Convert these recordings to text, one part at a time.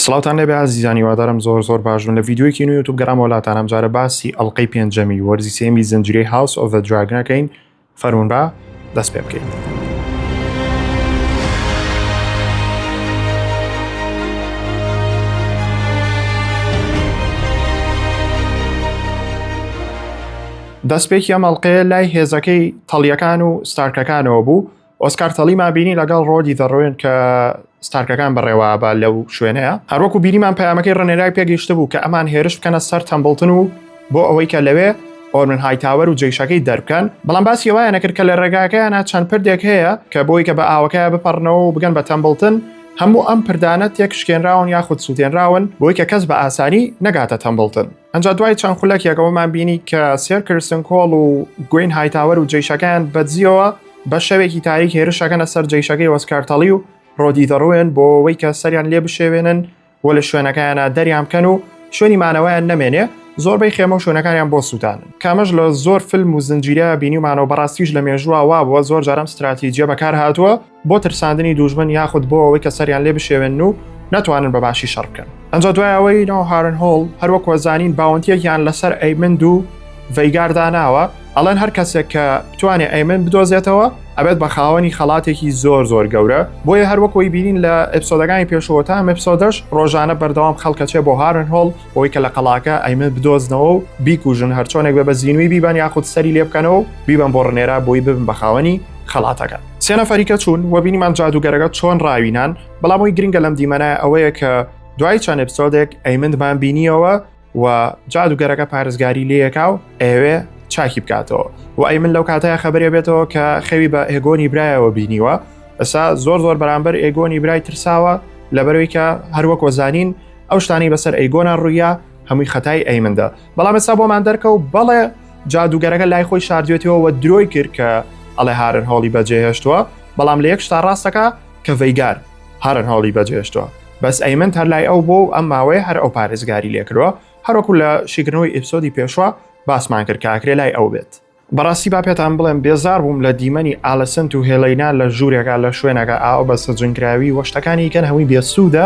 سڵاوتان لێبێ ئازیزان هیوادارم زۆر زۆر باش بن لە ڤیدیۆیەکی نوێ یوتوب گەڕامەوە لاتان ئەمجارە باسی ئەڵقەی پێنجەمی وەرزی سێیەمی زنجیرەی House of the Dragon ئەکەین فەرموون با دەست پێ بکەین. دەستپێکی ئەم ئەڵلقەیە لای هێزەکەی تەڵیەکان و ستارکەکانەوە بوو ئۆسکار تەڵیمان بینی لەگەڵ ڕۆدی دەڕوێن کە ستارکەکان بەڕێوە بە لەو شوێنەیە هەروەکو بینیمان پەیامەکەی ڕنێرای پێگەیشت بوو کە ئەمان هێرش بکەنە سەر تەمبڵتن و بۆ ئەوەی کە لەوێ ئۆرمن هایتاوەر و جەیشەکەی دەربکەن بەڵام باسی ئەوەیان نەکرد کە لە ڕێگاکەیانە چەند پردێک هەیە کە بۆی کە بە ئاوەکەیان بپەڕنەوە و بگەن بە تەمبڵتن هەموو ئەم پردانە تێکشکێنراون یاخود سووتێنراون بۆی کە کەس بە ئاسانی نەگاتە تەمبڵتن. ئەنجا دوای چەند خولەکێک ئەوەمان بینی کە سێر کرستن کۆڵ و گوین هایتاوەر و جەیشەکەیان بەدزیەوە بە شەوێکی تاریک هێرشەکەنە سەر جەیشەکەی ئۆسکار تەڵی و ڕۆدی دەڕوێن بۆ ئەوەی کە سەریان لێ بشێوێنن و لە شوێنەکەیانە دەریان بکەن و شوێنی مانەوەیان نەمێنێ زۆربەی خێمە و شوێنەکانیان بۆ سووتانن کامەش لە زۆر فیلم و زنجیرە بینیومانەوە بەڕاستیش لە مێژووە وابووە زۆر جارم ستراتیجیە بەکار هاتووە بۆ ترساندنی دوژمن یاخود بۆ ئەوەی کە سەریان لێ بشێوێنن و نەتوانن بە باشی شەڕ بکەن. ئەنجا دوای ئەوەی ناو هارن هۆڵ هەروەک وەزانین bounty یەکیان لەسەر ئەیمند و ڤەیگار داناوە ئەڵێن هەر کەسێک کە بتوانێت ئەیمن بدۆزێتەوە ئەبێت بە خاوەنی خەڵاتێکی زۆر زۆر گەورە بۆیە هەروەک بینین لە episode ەکانی پێشەوە تا ئەم episode ەش ڕۆژانە بەردەوام خەڵکەچێ بۆ هارن هۆڵ بۆی کە لە قەڵاکە ئەیمن بدۆزنەوە و بیکوژن هەرچۆنێک بە بە زینوی بیبەن یاخود سەری لێ بکەنەوە و بیبەن بۆ ڕنێرا بۆی ببن بە خاوەنی خەڵاتەکە. سێ نەفەریکە چوون و بینیمان جادوگەرەکە چۆن ڕاوینان بەڵام ئەوی گرنگە لەم دیمەنە ئەوەیە کە دوای چەند episode ێک ئەیمندمان بینیەوە و جادوگەرەکە پارێزگاری لێیەکا و ئەوێ چاکی بکاتەوە و ئەی من لەو کاتەیە خەبەرێ بێتەوە کە خەوی بە ئێگۆنی برایەوە بینیوە ئەسا زۆر زۆر بەرامبەر ئێگۆنی برای ترساوە لەبەرەوەی کە هەروەک وەزانین ئەو شتانی بەسەر ئەیگۆنا ڕوویا هەمووی خەتای ئەیمندە بەڵام ئێستا بۆمان دەرکە و بەڵێ جادوگەرەکە لای خۆی شاردوێتەوە و درۆی کرد کە ئەڵێ هارن هۆڵی بەجێهێشتووە بەڵام لە یەک شتا ڕاستەکە کە ڤەیگار هارن هۆڵی بەجێهێشتووە بەس ئەیمن هەر لای ئەو بۆ ئەم ماوەیە هەر ئەو پارێزگاری لێکردووە هەروەکو لە شیکردنەوەی episode ی پێشوە باسمان کرد کاکرێ لای ئەو بێت. بەڕاستی با پێتان بڵێم بێزار بووم لە دیمەنی ئالسنت و هێلەینا لە ژوورێکا لە شوێنەکە ئاو بە سەجنکراوی وە شتەکانی کەن هەمووی بێسوودە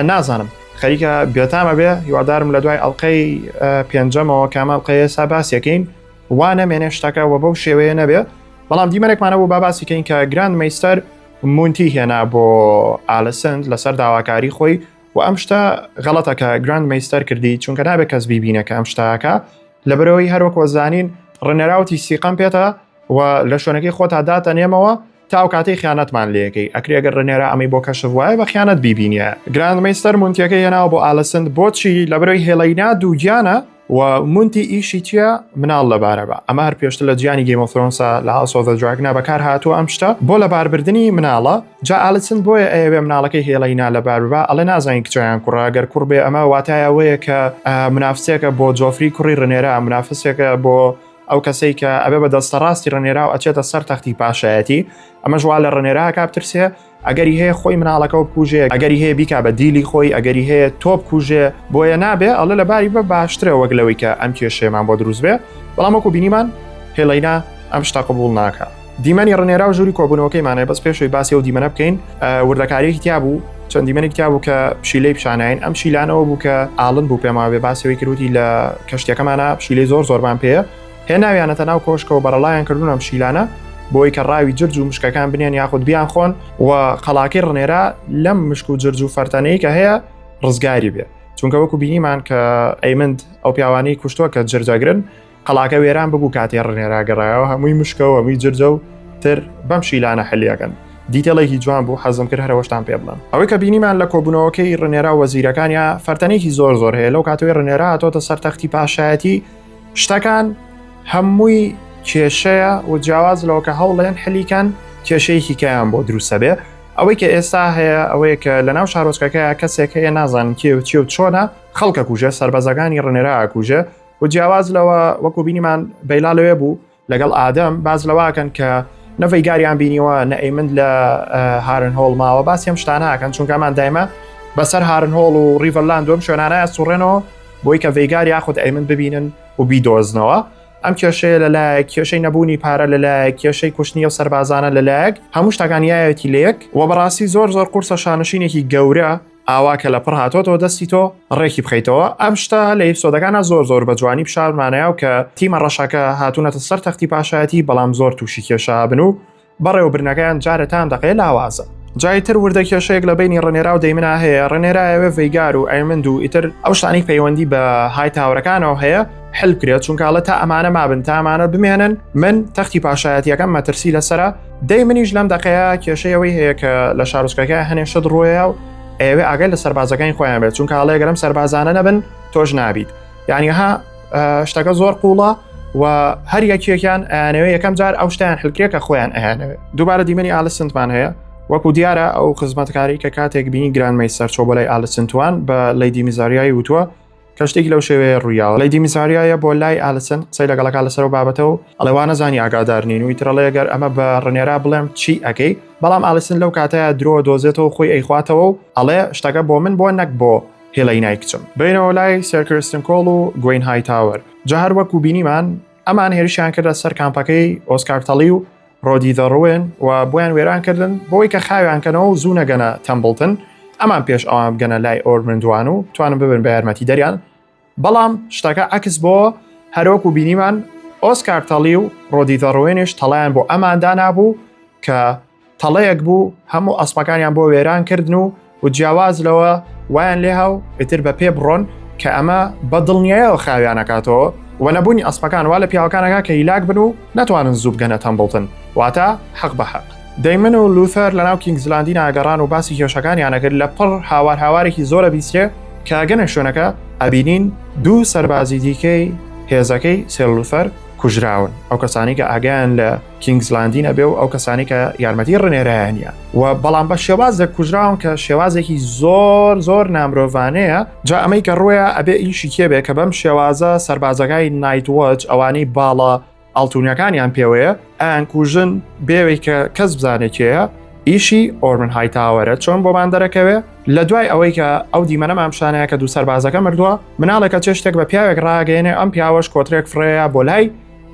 نازانم خەریکە بێتامە بێ هیوادارم لە دوای ئەڵلقەی پێنجەمەوە کامە ئەڵلقەیە سا باسیەکەین وا نەمێنێ شتەکە وە بەو شێوەیە نەبێ بەڵام دیمەنێکمانە بوو با باسی کەین کە گراند مەیستەر مونتی هێنا بۆ ئالسنت لەسەر داواکاری خۆی و ئەم شتە غەڵەتە کە گراند مەیستەر کردی چونکە نابێت کەس بیبینە کە ئەم شتاکە لەبەرەوەی هەروەک وەزانین ڕنەراوتی سیقەم پێتە و لە شوێنەکەی خۆتا داتە نێمەوە تا ئەو کاتەی خیانەتمان لەکەی ئەکرێ گەر ڕنێرا ئەمەی بۆ کەشف وایە بە خیانەت بیبینە گراند مەیستەر مونتیەکەی هێناوە بۆ ئالسند بۆچی لەبەرەوەی هێڵینا دووگیانە و مونتی ئیشی چییە مناڵ لەبارە بە ئەمە هەر پێشتر لە جیانی Game of Thrones ا لە House of the Dragon ا بەکار هاتووە ئەم شتە بۆ لەباربردنی مناڵە جا ئالسند بۆیە ئەیەوێ مناڵەکەی هێڵینا لەبار ببا ئەڵێ نازانین کچە یان کوڕە گەر کوڕ بێ ئەمە واتای ئەوەیە کە منافسێکە بۆ جۆفری کوڕی ڕنێرا منافسێکە بۆ ئەو کەسەی کە ئەبێ بە دەستە ڕاستی ڕنێرا و ئەچێتە سەر تەختی پاشایەتی ئەمەش وا لە ڕنێراکە بترسێ ئەگەری هەیە خۆی مناڵەکە بکوژێ ئەگەری هەیە بیکا بە دیلی خۆی ئەگەری هەیە تۆ بکوژێ بۆیە نابێ ئەڵێ لەباری بە باشترە وەک لەوەی کە ئەم کێشەیەمان بۆ دروست بێ بەڵام وەکو بینیمان هێڵینا ئەم شتە قبوڵ ناکا. دیمەنی ڕنێرا و ژووری کۆبوونەوەکەیمانە بەس پێشەوەی باسی ئەو دیمەنە بکەین وردەکاریەکی تیا بوو چەند دیمەنێک تیا بوو کە پشیلەی پیشانین ئەم شیلانەوە بوو کە ئاڵن بوو پێم وابێ باسەوەی کردوتی لە کەشتەکەمانە پشیلەی زۆر زۆرمان پێیە هێناویانەتە ناو کۆشکەوە بەڕەڵایان کردوون ئەم شیلانە بۆی کە ڕاوی جرج و مشکەکان بنێن یاخود بیان خۆن و قەڵاکەی ڕنێرا لەم مشک و جرج و فەرتەنەی کە هەیە ڕزگاری بێ چونکە وەکو بینیمان کە ئەیمند ئەو پیاوانەی کوشتووە کە جرجەگرن قەڵاکە وێران ببوو کاتێ ڕنێرا گەڕایەوە هەمووی مشکە و هەمووی جرجە و تر بەم شیلانە حلیەکەن detail ێکی جوان بوو حەزم کرد هەرەوەشتان پێ بڵێم ئەوەی کە بینیمان لە کۆبوونەوەکەی ڕنێرا وەزیرەکانیا فەرتەنێکی زۆر زۆر هەیە لەو کاتەوەی ڕنێرا هاتۆتە سەر تەختی پاشایەتی شتەکان هەمووی کێشەیە و جیاواز لەوە کە هەوڵێن حلیکان کێشەیەکی کەیان بۆ دروستە بێ ئەوەی کە ئێستا هەیە ئەوەیە کە لەناو شارۆچکەکەیە کەسێک هەیە نازانم کێ و چی و چۆنە خەڵکە کوژێ سربازەکانی ڕنێرا ئەکوژێ و جیاواز لەوە وەکو بینیمان بەیلا لەوێ بوو لەگەڵ ئادەم باز لەواکەن کە نە ڤەیگاریان بینیوە نە ئەیمند لە هارن هۆڵ ماوە باسی ئەم شتانەکەن چونکەمان دایمە بەسەر هارن هۆڵ و ڕیڤەرلاند دوم شوێنانە سوڕێنەوە بۆی کە ڤەیگار یاخود ئەیمن ببینن و بیدۆزنەوە ئەم کێشەیە لەلایەک کێشەی نەبوونی پارە لەلایەک کێشەی کوشتنی و سەربازانە لەلایەک هەموو شتەکان یایەتی لەیەک و بەڕاستی زۆر زۆر قورسە شانشینێکی گەورە. ئاوا کە لە پڕ هاتۆتەوە دەستی تۆ ڕێکی بخەیتەوە. ئەم شتە لە episode ەکانا زۆر زۆر بە جوانی پیشانمانەیا و کە تیمە ڕەشەکە هاتوونەتە سەر تەختی پاشایەتی بەڵام زۆر تووشی کێشە بن و بەڕێوەبردنەکەیان جارێ تام دەقەیە لاوازە. جا ئیتر وردە کێشەیەک لە بەینی ڕنێرا و دەیمنا هەیە، ڕنێرا ئەیەوێ ڤەیگار و ئەیمند و ئیتر ئەو شتانەی پەیوەندی بە های تاوەرەکانەوە هەیە حل بکرێت، چونکە ئەڵێ تا ئەمانە مابن تا ئەمانە بمێنن من تەختی پاشایەتیەکەم مەترسی لەسەرە. دەیمنیش لەم دەقەیە کێشەی ئەوەی هەیە کە لە شارۆچکەکە هەنێ شت ڕووەیە و ئەیەوێ ئاگای لە سەربازەکانی خۆیان بێت، چونکە ئەڵێ گەر ئەم سەربازانە نەبن تۆش نابیت. یعنی ها شتەکە زۆر قوڵە و هەر یەکێکیان ئەیانەوێ یەکەم جار ئەو شتیان حلکرێ کە خۆیان ئەیانەوێ. دووبارە دیمەنی ئالسنتمان هەیە، وەکو دیارە ئەو خزمەتکاری کە کاتێک بینی گراند مەیستەر چۆ بۆ لای ئالسنتوان بە لەیدی میزاریای وتووە کە شتێکی لەو شێوەیە ڕوویاوە. لەیدی میزاریایە بۆ لای ئالسن قسەی لەگەڵەکە لەسەر و بابەتە و ئەڵێ وا نەزانی ئاگادار نین و ئیترەڵێ گەر ئەمە بە ڕنێرا بڵێم چی ئەکەی، بەڵام ئالسن لەو کاتەیە درۆ دۆزێتەوە خۆی ئەیخواتەوە و ئەڵێ شتەکە بۆ من بۆ نەک بۆ هێلەینای کچم. بێینەوە لای سێر کریستن کۆڵ و گوین هایتاوەر. جا هەر وەکو بینیمان ئەمان هێرشیان کردە سەر کامپەکەی ئۆسکار تەڵی و ڕۆدی ذە ڕوێن و بۆیان وێران کردن بۆی کە خاویان کەنەوە و زوو نەگەنە تەمبڵتن، ئەمان پێش ئەوان بگەنە لای ئۆرمندوان و توانن ببن بە یارمەتی دەریان. بەڵام شتەکە عەکس بۆ هەروەکو بینیمان ئۆسکار تەڵی و ڕۆدی ذە ڕوێنیش تەڵیان بۆ ئەمان دانابوو کە تەڵەیەک بوو هەموو ئەسپەکانیان بۆ وێران کردن و و جیاواز لەوە وایان لێها و ئیتر بە پێ بڕۆن کە ئەمە بە دڵنیایەوە خاویانەکاتەوە و نەبوونی ئەسپەکان وا لە پیاوەکانەکە کە هیلاک بن و نەتوانن زوو بگەنە تەمبڵتن، واتە حەق بە حەق. دەیمن و لوثەر لەناو کینگزلاندینا گەڕان و باسی کێشەکانیان ئەکرد، لە پڕ هاوار هاوارێکی زۆر ئەبیسترێ کە ئەگەنە شوێنەکە ئەبینین دوو سەربازی دیکەی هێزەکەی سێر لوثەر کوژراون، ئەو کەسانەی کە ئاگایان لە کینگزلاندین ئەبێ و ئەو کەسانی کە یارمەتی ڕنێرایانە و بەڵام بە شێوازێک کوژراون کە شێوازێکی زۆر زۆر نامرۆڤانەیە. جا ئەمەی کە ڕۆیە ئەبێ ئیشی کێ بێ کە بەم شێوازە سەربازەکای Night's Watch ئەوانەی باڵە ئاڵتونیەکانیان پێوەیە ئەیان کوژن بێوەی کە کەس بزانێت کێیە؟ ئیشی ئۆرمن هایتاوەرە. چۆن بۆمان دەرەکەوێ لە دوای ئەوەی کە ئەو دیمەنەمان پیشانەیە کە دوو سەربازەکە مردووە، مناڵێکە چێشتێک بە پیاوێک ڕاگەیەنێ، ئەم پیاوەش کۆترێک فڕێیە بۆ لای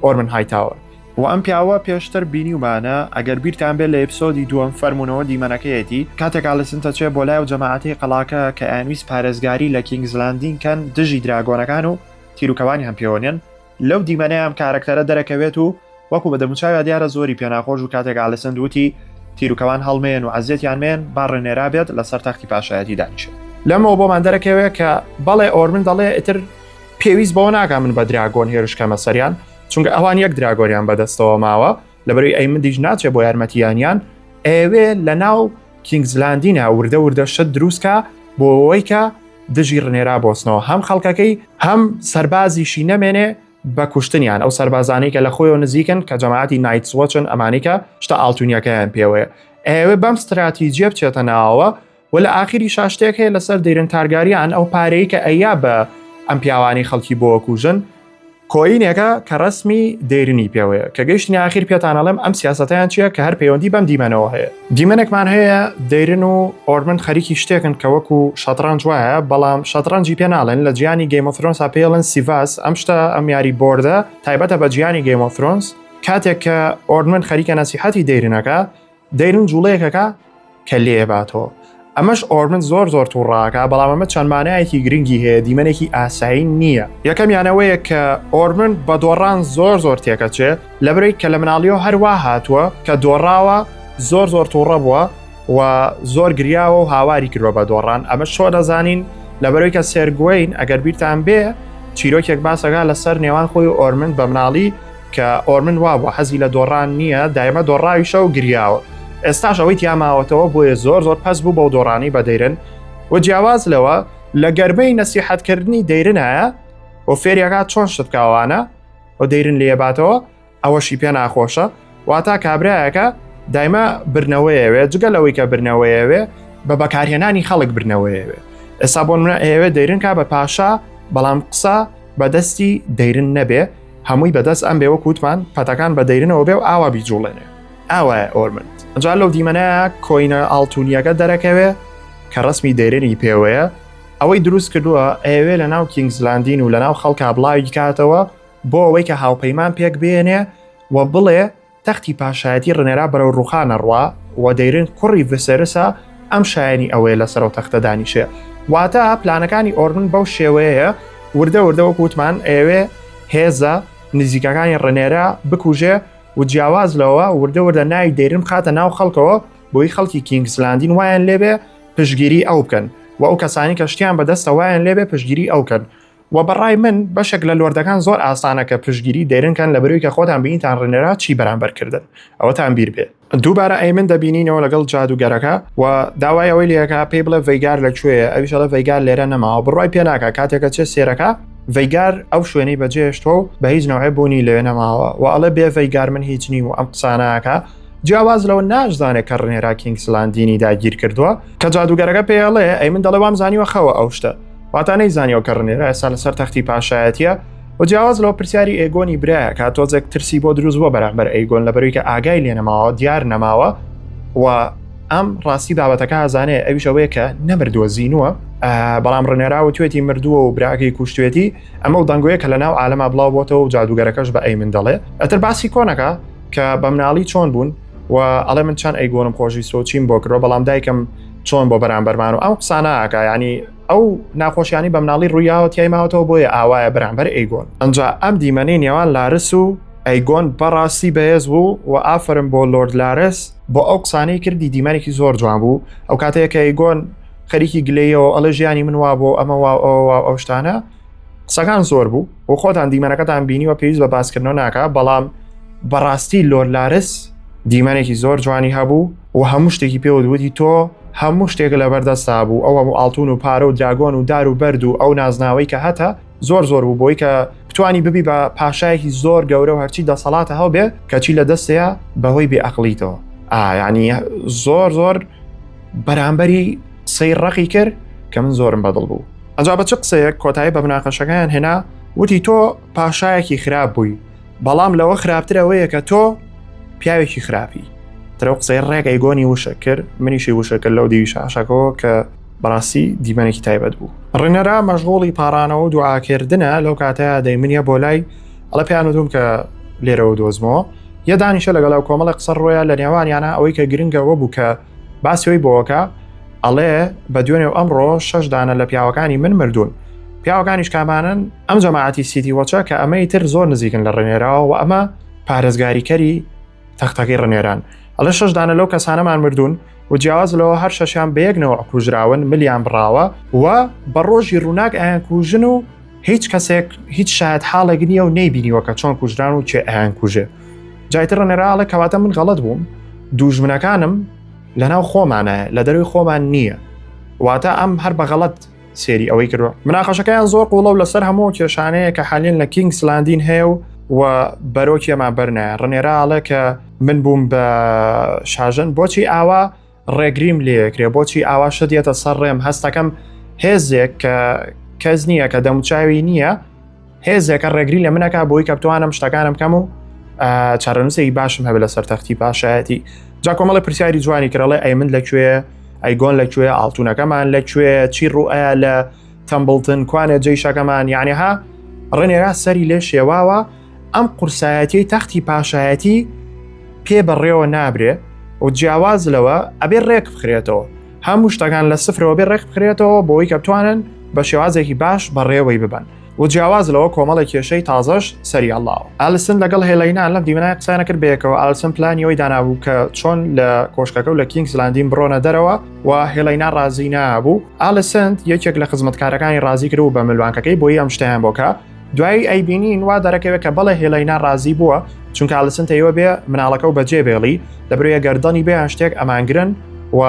ئۆرمن هایتاوەر. و ئەم پیاوە پێشتر بینیومانە ئەگەر بیرتان بێت لە episode ی دووەم فەرموونەوە دیمەنەکەیەتی کاتێک ئالیسنت ئەچێ بۆ لای ئەو جەماعەتەی قەڵاکە کە ئەیانویست پارێزگاری لە کینگزلاندین کەن دژی dragon ەکان و تیروکەوانیان پێوەنێن، لەو دیمەنەیا ئەم کارەکتەرە دەرەکەوێت و وەکو بە دەموچاویا دیارە زۆری پێناخۆش بوو کاتێک ئالیسنت وتی تیروکەوان هەڵمێن و عەزێتیان مێن با ڕێنێرا بێت لەسەر تەختی پاشایەتی دانیشێت. لەمەوە بۆمان دەرەکەوێت کە بەڵێ ئۆرمن دەڵێ ئیتر پێویست بەوە ناکا من بە dragon هێرش کەمە سەریان چونکە ئەوان یەک dragon یان بەدەستەوە ماوە لەبەرەی ئەیمندیش ناچێ بۆ یارمەتیانیان ئەوێ لە ناو کینگزلاندینا وردە وردە شت دروستکە بۆ ئەوەی کە دژی ڕنێرا بۆسنەوە هەم خەڵکەکەی هەم سەربازیشی نەمێنێ بە کوشتنیان ئەو سەربازانەی کە لە خۆیەوە نزیکن کە جەماعەتی Night's Watch ن ئەمانی کە شتە ئاڵتونیەکەیان پێوەیە ئەوێ بەم ستراتیجیە بچێتە ناوەوە و لە ئاخیری شاشتێک هەیە لەسەر دەیرن تارگاریان ئەو پارەی کە ئەیا بە ئەم پیاوانی خەڵکی بۆ کوژن coin ێکە کە ڕسمی دەیرنی پێوەیە کە گەیشتنی ئاخیر پێتان ئەڵێم ئەم سیاسەتیان چییە کە هەر پەیوەندی بەم دیمەنەوە هەیە. دیمەنێکمان هەیە دەیرن و ئۆرمن خەریکی شتێکن کە وەکو شەتڕەنج وایە بەڵام شەتڕەنجی پێ ناڵێن لە جیانی Game of Thrones پێڵن cyvasse ئەم شتە ئەم یاری board ە تایبەتە بە جیانی Game of Thrones کاتێک کە ئۆرمن خەریکە نەسیحەتی دەیرنەکە دەیرن جوڵەیەکەکە کە لێباتەوە ئەمەش ئۆرمن زۆر زۆر تووڕاکە بەڵام ئەمە چەند مانایەکی گرنگی هەیە دیمەنێکی ئاسایی نییە. یەکەمیانەوەیە کە ئۆرمن بە دۆڕان زۆر زۆر تێکەچێ لەبەرەی کە لە مناڵیەوە هەروا هاتووە کە دۆڕاوە زۆر زۆر تووڕە بووە و زۆر گریاوە و هاواری کردوە بە دۆڕان ئەمە چۆن دەزانین لەبەرەوەی کە سێرگوین ئەگەر بیرتان بێ چیرۆکێک باسەکە لەسەر نێوان خۆی و ئۆرمن بە مناڵی کە ئۆرمن وابووە حەزی لە دۆڕان نییە دایمە دۆڕاویشە و گریاوە ئێستاش ئەوەی تیاماوەتەوە بۆیە زۆر زۆر پەس بوو بەو دۆڕانی بە دەیرن و جیاواز لەوە لە گەرمەی نەسیحەتکردنی دەیرنایە و فێریەکە چۆن شت بکاوانە و دەیرن لێباتەوە ئەوەشی پێ ناخۆشە واتا کابرایەکە دایمە برنەوەیەوێ جگە لەوەی کە برنەوەیەوێ بە بەکارهێنانی خەڵک برنەوەیەوێ ئێستا بۆ منە ئەیەوێ دەیرن کا بە پاشا بەڵام قسە بەدەستی دەیرن نەبێ هەمووی بەدەست ئەم بێ وەک وتمان پەتەکان بە دەیرنەوە بێ و ئاوا بیجوڵێنێ ئاوایە ئۆرمنت. جا لەو دیمەنە coin ە ئاڵتونیەکە دەرەکەوێ کە ڕسمی دەیرنی پێوەیە ئەوەی دروست کردووە ئەیەوێ لە ناو کینگزلاندین و لە ناو خەڵکا بڵاوی کاتەوە بۆ ئەوەی کە هاوپەیمان پێک بێنێ و بڵێ تەختی پاشایەتی ڕنێرا بەرەو ڕوخان ئەڕوا و دەیرن کوڕی ڤسێرسە. ئەم شایەنی ئەوەیە لەسەر ئەو تەختە دانیشێ. واتە پلانەکانی ئۆرمن بەو شێوەیەیە وردە وردە وەکو وتمان ئەیەوێ هێزە نزیکەکانی ڕنێرا بکوژێ و جیاواز لەوە وردە وردە ناوی دەیرن بخاتە ناو خەڵکەوە بۆی خەڵکی کینگسلاندین وایان لێبێ پشگیری ئەو بکەن و ئەو کەسانی کە شتیان بەدەستە وایان لێبێ پشگیری ئەو کەن و بەڕای من بەشێک لە لۆردەکان زۆر ئاسانە کە پشگیری دەیرن کەن لە بەروی کە خۆتان بینیتان ڕنێرا چی بەرامبەر کردن ئەوەتان بیر بێ. دووبارە ئەیمن دەبینینەوە لەگەڵ جادوگەرەکە و داوای ئەوەی لێکا پێی بڵێ ڤەیگار لە کوێیە ئەویش ئەڵێ ڤەیگار لێرە نەماوە بڕوای پێ ناکا کاتێکە چێ سێرەکە ڤەیگار ئەو شوێنەی بەجێهێشتووە و بە هیچ نەوعێ بوونی لەوێ نەماوە و ئەڵێ بێ ڤەیگار من هیچ نیم و ئەم قسانەکە جیاواز لەوە ناشزانێت کە ڕنێرا کینگسلاندینی داگیر کردووە کە جادوگەرەکە پێی ئەڵێ ئەی من دەڵێ وام زانیوە خەوە ئەو شتە واتا نەیزانیەوە کە ڕنێرا ئێستا لەسەر تەختی پاشایەتیە و جیاواز لەوە پرسیاری ئێگۆنی برایە کە تۆزێک ترسی بۆ دروست بووە بەرامبەر ئەیگۆن لەبەروی کە ئاگای لێ نەماوە دیار نەماوە و ئەم ڕاستی بابەتەکە ئازانێ ئەویش ئەوەیە کە نەمردووە زینووە بەڵام ڕنێرا و توێتی مردووە و براکەی کوشتێتی ئەمە و دەنگۆیە کە لە ناو عالەما بڵاو بۆتەوە و جادوگەرەکەش بە ئەی من دەڵێ ئەتر باسی کۆنەکە کە بە مناڵی چۆن بوون و ئەڵێ من چەند ئەیگۆنم خۆشویستوە چیم بۆ کردوە بەڵام دایکم چۆن بۆ بەرامبەرمان و ئەم قسانە ئاکا ینی ئەو ناخۆشیانی بە مناڵی ڕوویاوە تیای ماوەتەوە بۆیە ئاوایە بەرامبەر ئەیگۆن ئەنجا ئەم دیمەنەی نێوان لارس و ئەیگۆن بەڕاستی بەهێز بوو و ئافرم بۆ لۆرد لارس بۆ ئەو قسانەی کردی دیمەنێکی زۆر جوان بوو ئەو کاتەیە کە ئەیگۆن خەریکی گلەیەوە ئەڵێ ژیانی من وا بۆ ئەمە وا ئەوە ئەو شتانە قسەکان زۆر بوو و خۆتان دیمەنەکەتان بینیوە پێویست بە باسکردنەوە ناکا بەڵام بەڕاستی لۆرد لارس دیمەنێکی زۆر جوانی هەبوو و هەموو شتێکی پێوت وتی تۆ هەموو شتێک لەبەردەستا بوو ئەو هەموو ئاڵتون و پارە و دراگۆن و دار و بەرد و ئەو نازناوەی کە هەتە زۆر زۆر بوو بۆی کە بتانی ببی بە پاشایەکی زۆر گەورە و هەرچی دەسەڵاتە هەڵبێ کەچی لە دەستەیە بەهۆی بێ ئەقلیتەوە ئا ینی زۆر زۆر بەرامبەری قسەی ڕەقی کرد کە من زۆرم بەدڵ بوو ئەجا بە چ قسەیەک کۆتایی بە مناقەشەکەیان هێنا وتی تۆ پاشایەکی خراپ بووی بەڵام لەوە خراپتر ئەوەیە کە تۆ پیاوێکی خراپی ترە قسەی ڕێک ئەیگۆنی وشە کرد منیشی وشە کرد لەو دیوی شاشەکەەوە کە بەڕاستی دیمەنێکی تایبەت بوو ڕێنەرا مەشغوڵی پاڕانەوە و دوعاکردنە لەو کاتەیە دەیمنیە بۆ لای ئەڵە پێیان وتوم کە لێرەوە دۆزمەوە یە دانیشە لەگەڵ ئەو کۆمەڵە قسە ڕۆیە لە نێوانیانە ئەوەی کە گرنگەوە بوو کە باسی ئەوی بۆکە ئەڵێ بە دوێنێ و ئەمڕۆ شەش دانە لە پیاوەکانی من مردوون پیاوەکانیش کامانن ئەم جەماعەتی سیتی وەچە کە ئەمەی تر زۆر نزیکن لە ڕنێراوە و ئەمە پارێزگاریکەری تەختەکەی ڕنێران ئەڵێ شەش دانە لەو کەسانەمان مردوون و جیاواز لەوە هەر شەشیان بە یەک نەوع کوژراون ملیان بڕاوە و بە ڕۆژی ڕووناک ئەیان کوژن و هیچ کەسێک هیچ شاید حاڵێک نییە و نەیبینیوە کە چۆن کوژران و کێ ئەیان کوژێ جایتر ڕنێراڵێ کەواتە من غەڵەت بووم دوژمنەکانم لەناو خۆمانە لە دەروی خۆمان نییە واتە ئەم هەر بە غەڵەت سێری ئەوەی کردوە مناقەشەکەیان زۆر قوڵە و لەسەر هەموو کێشانەیە کە حالین لە کینگس لاندین هەیە و و بەرۆکیەمان بەرنایە ڕنێراڵێ کە من بووم بە شاژن بۆچی ئاوا ڕێگریم لێکرێ بۆچی ئاوا شت دێتە سەر ڕێم هەستەکەم هێزێک کە کەس نییە کە دەموچاوی نییە هێزێکە ڕێگری لە منەکە بۆی کە بتوانم شتەکانم بکەم و چارەنووسێکی باشم هەبێت لەسەر تەختی پاشایەتی جا کۆمەڵی پرسیاری جوانی کرەڵێ ئەی من لەکوێ ئەیگۆن لەکوێ ئاڵتونەکەمان لەکوێ چی ڕوئەیە لە تەمبڵتن کوانێ جەیشەکەمان یعنی ها ڕێنێرا سەری لێ شێواوە ئەم قورسایەتی تەختی پاشایەتی پێ بەڕێوە نابرێ و جیاواز لەوە ئەبێ ڕێک بخرێتەوە هەموو شتەکان لە سفرەوە بێ ڕێک بخرێتەوە بۆی کە بتوانن بە شێوازێکی باش بەڕێوەی ببەن و جیاواز لەوە کۆمەڵێک کێشەی تازەش سەری هەڵاوە. ئالیسن لەگەڵ هێلەینا لەم دیمەنای قسەیان کرد بەیەکەوە، ئالیسن پلانی ئەوەی دانابوو کە چۆن لە کۆشکەکە و لە کینگز لاندین بڕۆنە دەرەوە و هێلەینا ڕازی نابوو. ئالیسنت یەکێک لە خزمەتکارەکانی ڕازی کرد و بە ملوانکەکەی بۆی ئەم شتەیان بۆ کا. دوایی ئەیبینین وا دەرەکەوێت کە بەڵێ هێلەینا ڕازی بووە چونکە ئالیسنت ئەیوە بێ مناڵەکە و بەجێ بێڵی لەبرۆیە گەردەنی بێیان شتێک ئەمانگرن و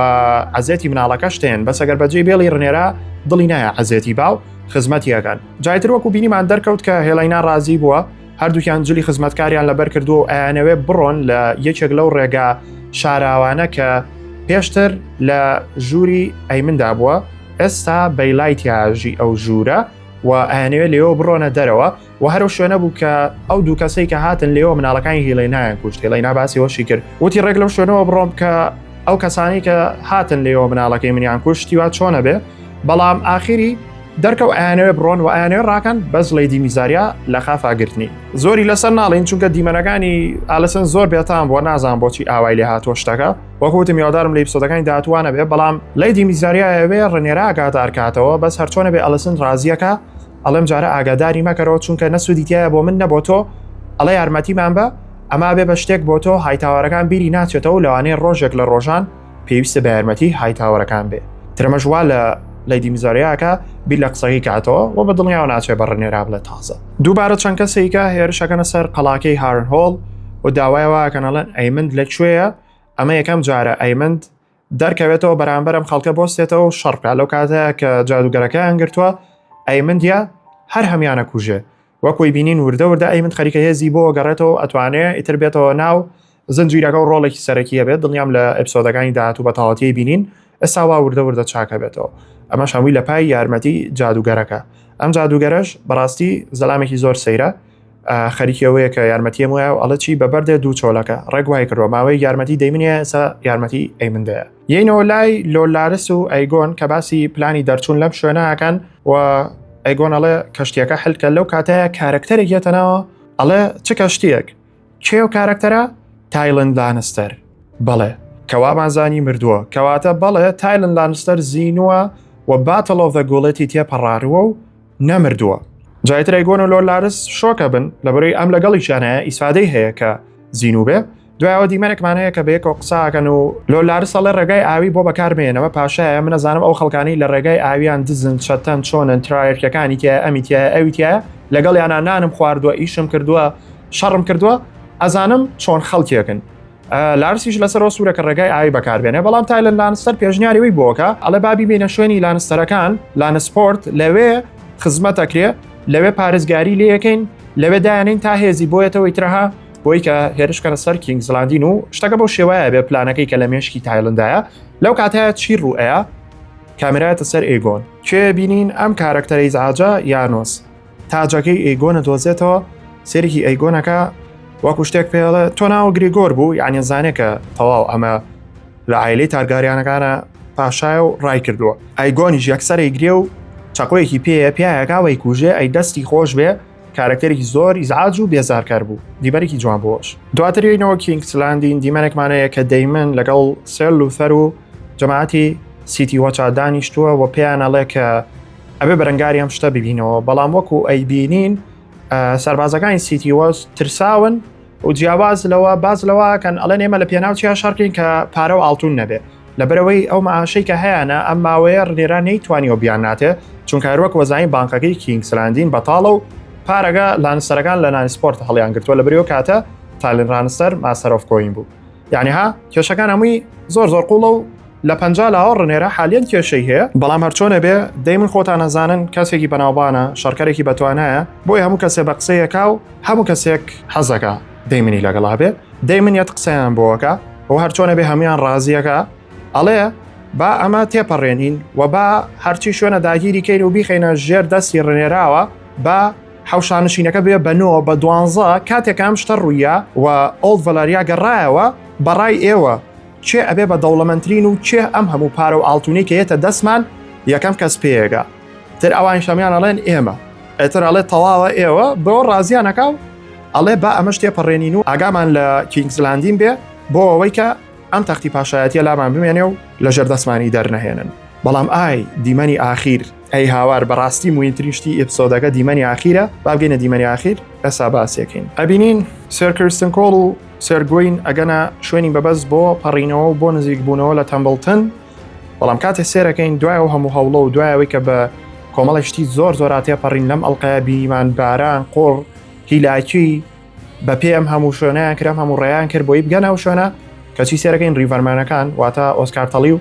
عەزێتی مناڵەکەش تێن بەس ئەگەر بەجێ بێڵی ڕنێرا دڵی نایە عەزێتی باو خزمەتی ئەکەن جایتر وەکو بینیمان دەرکەوت کە هێلەینا ڕازی بووە هەردووکیان جلی خزمەتکاریان لەبەر کردووە و ئەیانەوێ بڕۆن لە یەکێک لەو ڕێگا شاراوانە کە پێشتر لە ژووری ئەیمندا بووە ئێستا بەیلای تیاژی ئەو ژوورە و ئەیانەوێ لێەوە بڕۆنە دەرەوە و هەرو شوێنە بوو کە ئەو دوو کەسەی کە هاتن لێەوە مناڵەکانی هیڵێنایان کوشت هێڵینا باسی وەشی کرد وتی ڕێک لەو شوێنەوە بڕۆم کە ئەو کەسانی کە هاتن لێەوە مناڵەکەی منیان کوشتی وا چۆنە بێ بەڵام ئاخیری دەرکەو ئەیانەوێ بڕۆن و ئەیانەوێ ڕاکەن بەس لەیدی میزاریا لە خافا گرتنی. زۆری لەسەر ناڵین چونکە دیمەنەکانی ئالسن زۆر بێتام بووە نازان بۆچی ئاوای لێ هاتووە شتەکە وەکو وتم هیوادارم لە episode ەکانی داهاتووانە بێ بەڵام لەیدی میزاریا ئەوێ ڕنێرا ئاگادار کاتەوە بەس هەرچۆنە بێ ئەلسن ڕازیەکە ئەڵێم جارە ئاگاداری مەکەرەوە چونکە نە سوودی تایە بۆ من نە بۆ تۆ ئەڵێ یارمەتیمان بە ئەما بێ بە شتێک بۆ تۆ هایتاوەرەکان بیری ناچێتەوە لەوانەیە ڕۆژێک لە ڕۆژان پێویستە بە یارمەتی هایتاوەرەکان بێ ترەمەش وا لە لەیدی میزاریاکە بیر لە قسەکەی کاتەوە و بە دڵنیاوە ناچێ بە ڕنێرا بڵێ تازە دووبارە چەند کەسێکە هێرشەکەنە سەر قەڵاکەی هارن هۆڵ و داوای واکەن ئەڵێن ئەیمند لە کوێیە ئەمە یەکەم جارە ئەیمند دەرکەوێتەوە بەرامبەرم خەڵکە بۆستێتەوە و شەڕ بکات لەو کاتەیە کە جادوگەرەکەیان گرتووە ئەیمندە هەر هەمیانە کوژێ وەکوی بینین وردە وردە ئەیمند خەریکە هێزی بۆ گەڕێتەوە ئەتوانێ ئیتر بێتەوە ناو زنجیرەکە و ڕۆڵێکی سەرەکی هەبێت دڵنیام لە episode ەکانی داهاتوو بە تەواوەتی بینین ئێستا وا وردە وردە چاکە بێتەوە ئەمەش هەمووی لە پای یارمەتی جادوگەرەکە ئەم جادوگەرەش بەڕاستی زەلامێکی زۆر سەیرە خەریکی ئەوەیە کە یارمەتیەم وایە و ئەڵێ چی بە بەردێ دوو چۆلەکە ڕێک وای کردووە ماوەی یارمەتی دەیمنیە ئێستا یارمەتی ئەیمندەیە یینەوە لای لۆلارس و ئەیگۆن کە باسی پلانی دەرچوون لەم شوێنەکەن و ئەیگۆن ئەڵێ کەشتیەکە حلکە لەو کاتەیە کارەکتەرێک یەتەنەوە ئەڵێ چ کەشتیەک کێ ئەو کارەکتەرە؟ تایلند لانستەر. بەڵێ. کە وامان زانی مردووە. کەواتە بەڵێ تایلند لانستەر زینووە و Battle of the Gullet ی تێپەڕارووە و نەمردووە. جا ئیتر ئەیگۆن و لۆرد لارس شۆکە بن لەبەرەی ئەم لەگەڵیشیان هەیە ئیسفادەی هەیە کە زینوو بێ. دوایەوە دیمەنێکمان هەیە کە بەیەکەوە قسە ئەکەن و لۆرد لارس ئەڵێ ڕێگای ئاوی بۆ بەکار مێنەوە پاشایە من ئەزانم ئەو خەڵکانەی لە ڕێگای ئاویان دزن چەتەن چۆنن ترایەرکەکانی تایە ئەمی تایە ئەوی تایە لەگەڵیانا نانم خواردووە ئیشم کردووە شەڕم کردووە ئەزانم چۆن خەڵکێکن لارسیش لەسەرەوە سوورە کە ڕێگای ئاوی بەکاربێنێ بەڵام تایلن لانستەر پێشنیاری وی بۆکە ئەڵێ بابی بینە شوێنی لانستەرەکان لانسپۆرت لەوێ خزمەتەکرێ لەوێ پارێزگاری لەکەین لەوێ دایانین تا هێزی بۆیەتەوەی ترەها بۆی کە هێرشکەنە سەر کینگزلاندین و شتەکە بەو شێوایە بێ پلانەکەی کە لە مێشکی تایلندایە لەو کاتەیە چی ڕوئەیە کامێرایەتە سەر ئێگۆن کێ بینین ئەم کارەکتەرەی زاجە یانۆس تاجەکەی ئەیگۆنە دۆزێتەوە سێرێکی ئەیگۆنەکە وەکو شتێک پێڵێ تۆ ناوە گریگۆر بوو یعنی زانێ کە تەواو ئەمە لە ئایلەی تارگاریانەکانە پاشایە و ڕای کردووە ئایگۆنیش یەکسەرەی گرێ و چەقۆیەکی پێیە پیایەکە وەی کوژێ ئەی دەستی خۆش بێ کارەکتەرێکی زۆر ئیزعاج و بێزارکەر بوو دیمەنێکی جوان بۆش دواتر یینەوە کینگسلاندین دیمەنێکمانەیە کە دەیمن لەگەڵ سێر لوثەر و جەماعەتی City Watch ا دانیشتووە و پێیان ئەڵێ کە ئەبێ بەرەنگاری ئەم شتە ببینەوە بەڵام وەکو ئەیبینین سەربازەکانی City Watch ترساون و جیاواز لەوە باز لەوەکەن ئەڵێن ئێمە لە پێناو چیا شەڕکەین کە پارە و ئاڵتون نەبێ لەبەرەوەی ئەو معاشەی کە هەیەە ئەم ماوەیە ڕنێرا نەیتوانیەوە بیان ناتێ چونکە هەروەک وەزانین بانکەکەی کینگسلاندین بەتاڵە و پارەگە لانسەرەکان لە لانسپۆرت هەڵیان گرتووە لە بریەوە کاتە تالین ڕانستەر Master of Coin بوو یعنی ها کێشەکان هەمووی زۆر زۆر قوڵە و لە 50 لاوە ڕنێرە حالیان کێشەی هەیە بەڵام هەرچۆنە بێ دەی من خۆتان نەزانن کەسێکی بەناوبانە شەڕکەرێکی بەتوانایە بۆی هەموو کەسێ بە قسەیەکا و هەموو کەسێک حەزەکە دەیمنی لەگەڵا بێ دەیمن یەت قسەیان بۆەکە و هەرچۆنە بێ هەمویان ڕازیەکە ئەڵێ با ئەمە تێپەڕێنین و با هەرچی شوێنە داگیری کەین و بیخینە ژێر دەستی ڕنێراوە با حەوشانشینەکە بێ بە نۆ بە دوانزە کاتێک ئەم شتە ڕوویە و ئۆڵد ڤەلاریا گەڕایەوە بەڕای ئێوە کێ ئەبێ بە دەوڵەمەندترین و کێ ئەم هەموو پارە و ئاڵتونەی کە یەتە دەستمان یەکەم کەس پێیەگا تر ئەوان شەمیان ئەڵێن ئێمە ئەتر ئەڵێ تەواوە ئێوە بۆ ڕازیانەکە و ئەڵێ با ئەمەش تێپەڕێنین و ئاگامان لە کینگزلاندین بێ بۆ ئەوەی کە ئەم تەختی پاشایەتیە لامان بمێنێ و لەژێر دەستمانی دەرنەهێنن بەڵام ئای دیمەنی ئاخیر ئەی هاوار بەڕاستی موهیمترین شتی episode ەکە دیمەنی ئاخیرە با بگەینە دیمەنی ئاخیر ئێستا باسیەکەین ئەبینین سێر کریستن کۆڵ و سێر گوین ئەگەنە شوێنی بەبەست بۆ پەڕینەوە و بۆ نزیک بوونەوە لە تەمبڵتن بەڵام کاتێ سێرەکەین دوای ئەو هەموو هەوڵە و دوای ئەوەی کە بە کۆمەڵێک شتی زۆر زۆراتێ پەڕین لەم ئەڵلقەیە بینیمان باران قوڕ هیلاکی بە پێ ئەم هەموو شوێنیان کرم هەموو ڕێیان کرد بۆی بگەنە ئەو شوێنە کەچی سێرەکەین ریڤەرمانەکان واتە ئۆسکار تەڵی و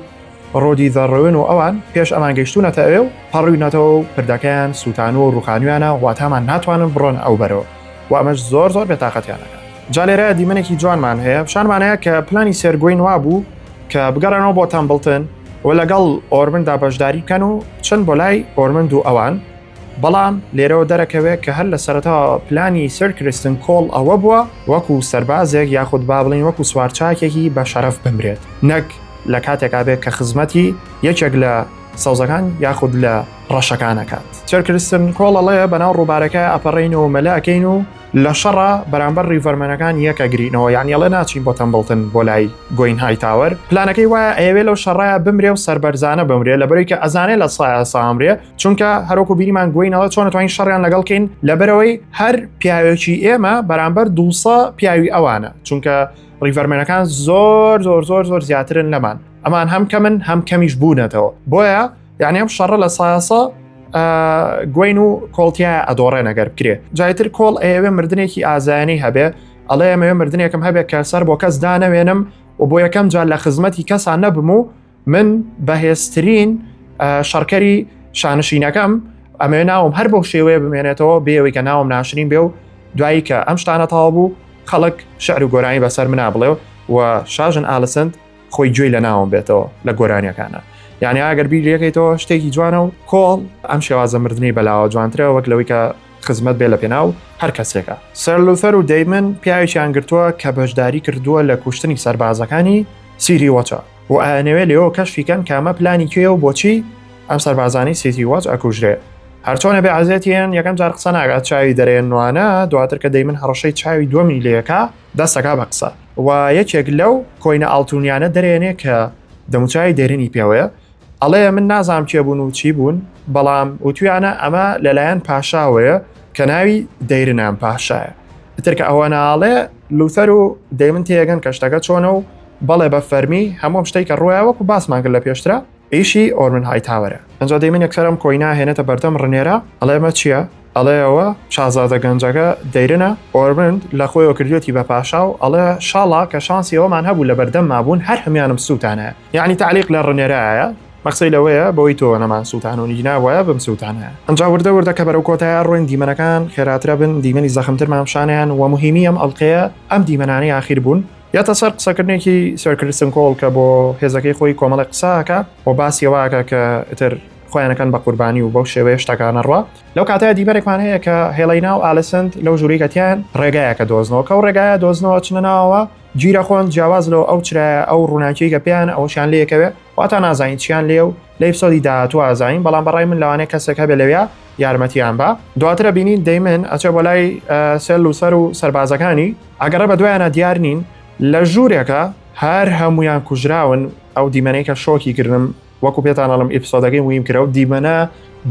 ڕۆدی ذە ڕوین و ئەوان پێش ئەمان گەیشتوونەتە ئەوێ و پەڕیونەتەوە و پردەکەیان سووتانوە و ڕوخانویانە واتامان ناتوانن بڕۆن ئەو بەرەوە و ئەمەش زۆر زۆر بێتاقەتیانەکە جا لێرە دیمەنێکی جوانمان هەیە پیشانمان هەیە کە پلانی سێرگوین وابوو کە بگەڕێنەوە بۆ تەمبڵتن و لەگەڵ ئۆرمندا بەشداری بکەن و چەند بۆ لای ئۆرمند و ئەوان بەڵام لێرەوە دەرەکەوێت کە هەر لە سەرەتاوە پلانی سەر کریستن کۆڵ ئەوە بووە وەکو سەربازێک یاخود با بڵین وەکو سوارچاکێکی بە شەرەف بمرێت نەک لە کاتێکا بێت کە خزمەتی یەکێک لە. سەوزەکان یاخود لە ڕەشەکان ئەکات. سێر کریستن کۆڵ ئەڵێ بەناو ڕووبارەکە ئەپەڕین و مەلە ئەکەین و لە شەڕا بەرامبەر ڕیڤەرمەنەکان یەک ئەگرینەوە یانی ئەڵێ ناچین بۆ تەمبڵتن بۆ لای گۆین هایتاوەر پلانەکەی وایە ئەیەوێ لەو شەڕایە بمرێ و سەربەرزانە بمرێ لەبەرەوەی کە ئەزانێ لە سایە سامرێ چونکە هەروەکو بینیمان گۆین ئەڵێ چۆن ئەتوانین شەڕیان لەگەڵ کەین لەبەرەوەی هەر پیاوێکی ئێمە بەرامبەر 200 پیاوی ئەوانە چونکە ڕیڤەرمێنەکان زۆر زۆر زۆر زۆر زیاترن لەمان ئەمان هەم کەمن هەم کەمیش بوونەتەوە بۆیە یعنی ئەم شەڕە لە سایەسە گوین و کۆڵتیا ئەدۆڕێن ئەگەر بکرێ جایتر کۆڵ ئەیەوێ مردنێکی ئازایانی هەبێ ئەڵێ ئەمەوێ مردنێکم هەبێت کە سەر بۆ کەس دانەوێنم و بۆ یەکەم جار لە خزمەتی کەسان نەبم و من بەهێزترین شەڕکەری شانشینەکەم ئەمەوێ ناوم هەر بەو شێوەیە بمێنێتەوە بێەوەی کە ناوم ناشرین بێ و دوایی کە ئەم شتانە تەواو بوو خەڵک شعر و گۆرانی بەسەر منا بڵێ و شاژن ئالسند خۆی گوێی لە ناوم بێتەوە لە گۆرانیەکانە یعنی ئەگەر بیر لەکەیتەوە شتێکی جوانە و کۆڵ ئەم شێوازە مردنی بەلاوە جوانترە وەک لەوەی کە خزمەت بێ لە پێناو هەر کەسێکە. سەر لوثەر و دەیمن پیاوێکیان گرتووە کە بەشداری کردووە لە کوشتنی سەربازەکانی سیری وەچە و ئەیانەوێ لێوە کەشفی کەن کە ئەمە پلانی کێیە و بۆچی ئەم سەربازانەی سیتی وەچ ئەکوژرێ. هەرچۆنە بێ عەزێتیان یەکەم جار قسە ناکات چاوی دەرێنوانە دواتر کە دەیمن هەڕەشەی چاوی دووەمی لێکا دەستەکا بە قسە و یەکێک لەو کۆینە ئاڵتونیانە دەرێنێ کە دەموچاوی دێرینی پێوەیە ئەڵێ من نازانم کێ بوون و چی بوون بەڵام وتویانە ئەمە لەلایەن پاشاوەیە کە ناوی دەیرنام پاشایە ئیتر کە ئەوە ناڵێ لوثەر و دەیمن تێگەن کە شتەکە چۆنە و بەڵێ بە فەرمی هەموو شتێک کە ڕۆیا وەکو باسمان کرد لە پێشترا ئیشی ئۆرمن هایتاوەرە ئەنجا دەیمن یەکسەر ئەم کۆینا هێنێتە بەردەم ڕنێرا ئەڵێ ئەمە چییە ئەڵێ ئەوە شازادە گەنجەکە دەیرنە ئۆرمند لە خۆیەوە کردوێتی بە پاشا و ئەڵێ شاڵا کە شانسی ئەوەمان هەبوو لە بەردەم مابوون هەر هەموانم سووتانە یعنی تعلیق لە ڕنێرایە مەقسەی لەوەیە بەوەی تۆ نەمان سووتان و نیگنا وایە بم سووتانە ئەنجا وردە وردە کە بەرەو کۆتایە ڕۆین دیمەنەکان خێراترە بن دیمەنی زەخمترمان پیشانیان و مهمی ئەم ئەڵلقەیە ئەم دیمەنانەی ئاخیر بوون یەتە سەر قسەکردنێکی سەر کریستن کۆڵ کە بۆ هێزەکەی خۆی کۆمەڵی قساکە و باسی ئەوەکە کە ئیتر خۆیانەکەن بە قوربانی و بەو شێوەیە شتەکانە ڕوا لەو کاتەیە دیمەنێکمان هەیە کە هێڵینا و ئالسند لەو ژووری کەتیان ڕێگایەکە دۆزنەوە کە و ڕێگایە دۆزنەوە چنە ناوەوە گیرە خۆن جیاواز لەو ئەو چرایە ئەو ڕووناکی کە پێیان ئەوشیان لەکەوێ واتا نازانین چیان لێ و لە episode ی داهاتوو ئازانین بەڵام بەڕای من لەوانەیە کەسێک هەبێ لەویا یارمەتیان بە دواترە بینین دەیمن ئەچێ بۆ لای سێل لوسەر و سەربازەکانی ئەگەڕێ بە دوایانە دیار نین لە ژوورێکە هەر هەمویان کوژراون ئەو دیمەنەی کە شۆکی کردم وەکو پێتان ئەڵم episode ەکەی مویم کرا و دیمەنە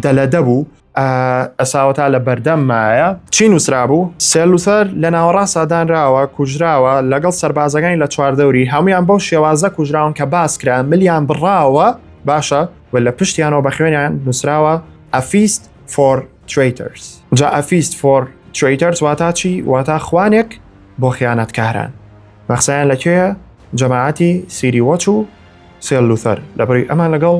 دەلەدە بوو ئەساوەتا لە بەردەم مایە چی نووسرابوو سێلوسەر لە ناوەڕاستدا دانراوە کوژراوە لەگەڵ سەربازەکانی لە چواردەوری هەمویان بەو شێوازە کوژراون کە باس کرا ملیان بڕاوە باشە و لە پشتیانەوە بە خوێنیان نووسراوە A Feast for Traitors جا A Feast for Traitors واتا چی واتا خوانێک بۆ خیانەتکاران مەخسایان لە کوێیە جەماعەتی سیری وەچ و سێل لوثەر لەبەری ئەمان لەگەڵ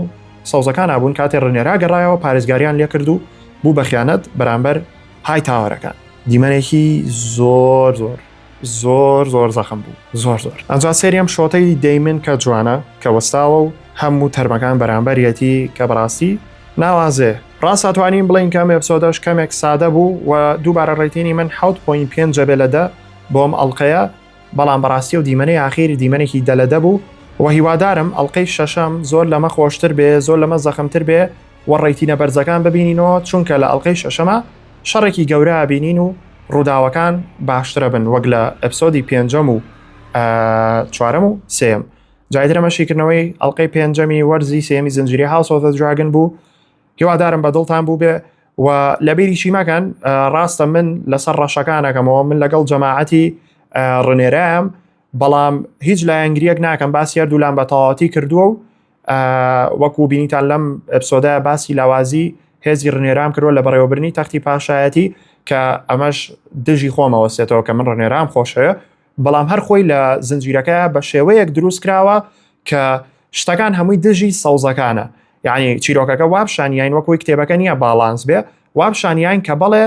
سەوزەکانا بوون کاتێ ڕنێرا گەڕایەوە پارێزگاریان لێکرد و بوو بە خیانەت بەرامبەر های تاوەرەکان دیمەنێکی زۆر زۆر زۆر زۆر زەخم بوو زۆر زۆر ئەجا سێری ئەم shot ەی دەیمن کە جوانە کە وەستاوە و هەموو تەرمەکان بەرامبەریەتی کە بەڕاستی ناوازێ ڕاستە توانین بڵین کەم episode ەش کەمێک سادە بوو و دووبارە rating ی من 6.5 بێ لە دە بۆم ئەڵلقەیە بەڵام بەڕاستی ئەو دیمەنەی ئاخیر دیمەنێکی دە لە دە بوو و هیوادارم ئەڵلقەی شەشەم زۆر لەمە خۆشتر بێ زۆر لەمە زەخمتر بێ و rating ە بەرزەکان ببینینەوە چونکە لە ئەڵلقەی شەشەمە شەڕێکی گەورە بینین و ڕووداوەکان باشترە بن وەک لە episode ی پێنجەم و چوارەم و سێم جایترەمە شیکردنەوەی ئەڵلقەی پێنجەمی وەرزی سێمی زنجیری House of Dragon بوو هیوادارم بە دڵتان بوو بێ و لەبیریشی مەکەن ڕاستە من لەسەر ڕەشەکانەکەمەوە من لەگەڵ جەماعەتی ڕنێرام بەڵام هیچ لایەنگریەک ناکەم باسی هەردوولام بە تەواوەتی کردووە و وەکو بینیتان لەم episode ە باسی لاوازی هێزی ڕنێرام کردووە لە بەڕێوەبرنی تەختی پاشایەتی کە ئەمەش دژی خۆمەوە سێتەوە کە من ڕنێرام خۆشەوێ بەڵام هەر خۆی لە زنجیرەکە بە شێوەیەک دروست کراوە کە شتەکان هەمووی دژی سەوزەکانە یعنی چیرۆکەکە وابشانیین وەکوی کتێبەکە نییە باڵانس بێ وابشانیین کە بەڵێ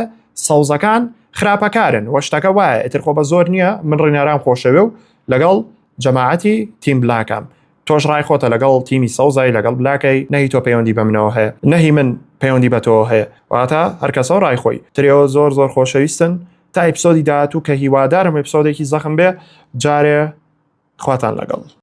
سەوزەکان خراپەکارن وە شتەکە وایە ئیتر خۆ بە زۆر نییە من ڕینارام خۆشەوێ و لەگەڵ جەماعەتی team black ام تۆش ڕای خۆتە لەگەڵ تیمی سەوزای لەگەڵ black ەی نەهی تۆ پەیوەندی بە منەوە هەیە نەهی من پەیوەندی بە تۆ هەیە واتە هەرکەسەوە ڕای خۆی ترێەوە زۆر زۆر خۆشەویستن تا episode ی داهاتوو کە هیوادارم episode ێکی زەخم بێ جارێ خواتان لەگەڵ.